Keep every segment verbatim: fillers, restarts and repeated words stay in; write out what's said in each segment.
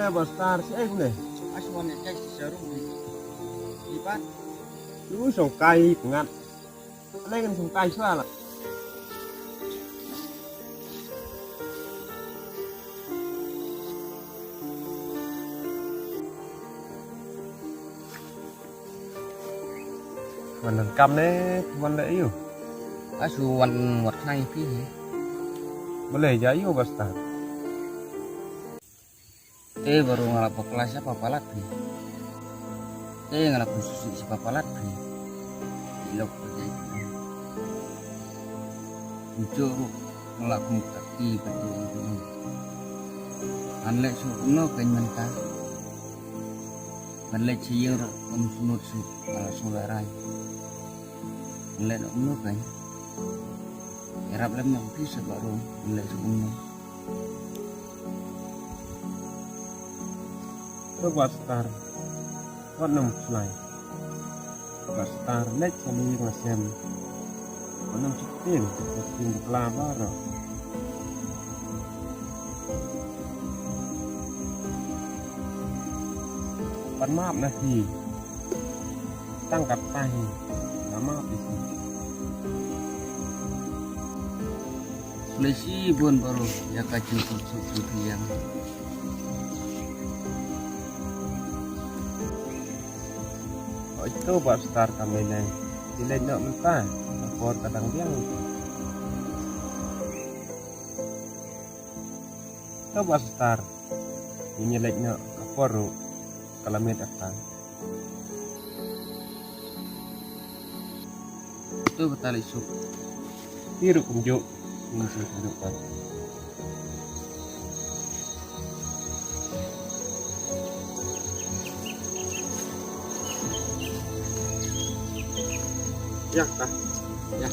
Ba star si ai kumne. Aswan ne kai si sharum ni. Ipat. Lu song kai pengat. Leng song kai swa la. Wan nang kam ne, wan le ayu. Asu wan wat khnai phi hi. Balei ja ayu ba star. Te baru nga la bakla sha papalat phi. Te nga la pun susu sha papalat phi. Ilok phi. Ujo ru nga la kum takti pati. An le su no kan menta. Ban leit sha ïing ruh ngam sngewsih shuh, nga la sngewlehrain. Ban leit noh kumno kein? Ïarap lem noh phi sha baroh, ban leit sha kumno? To Bah Star, wat nym khlaiñ. Bah Star, leit sha ïing la sem. Wat nym sheptieng, sheptieng bakla baroh. Ban map na hi. Tang katta hi. Ban map hi. Khublei shibun baroh ïa ka jingkyrkhu jong phi ïa nga. Oi to Bah Star, kam lei lei. Te leit noh mynta. Ka por ka dang biang. To Bah Star. Ngin ïa leit noh, ka por ruh ka la miet kata. To kata leit suk. Ti ruh kumjuh. Ngin suk kumjuh pat. Ïa ka. Ïa.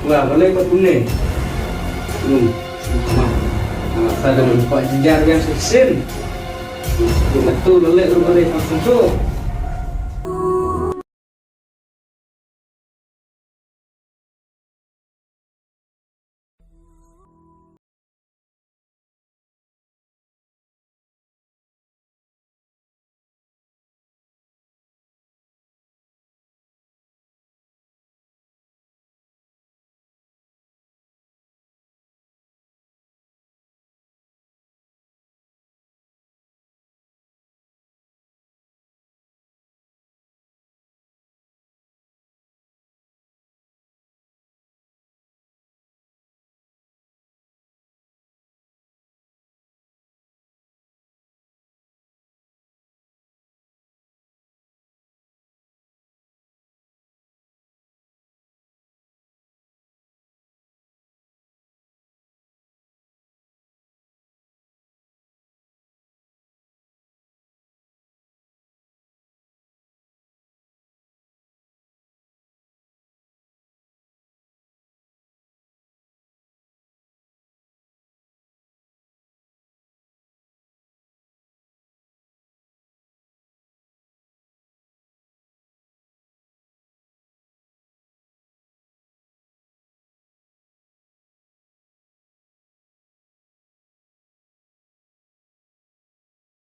Wah, balei pat kumne? Hmm, sama. Anak saya dah nampak jejar biang sesin. Betul lelek lu balei langsung tu.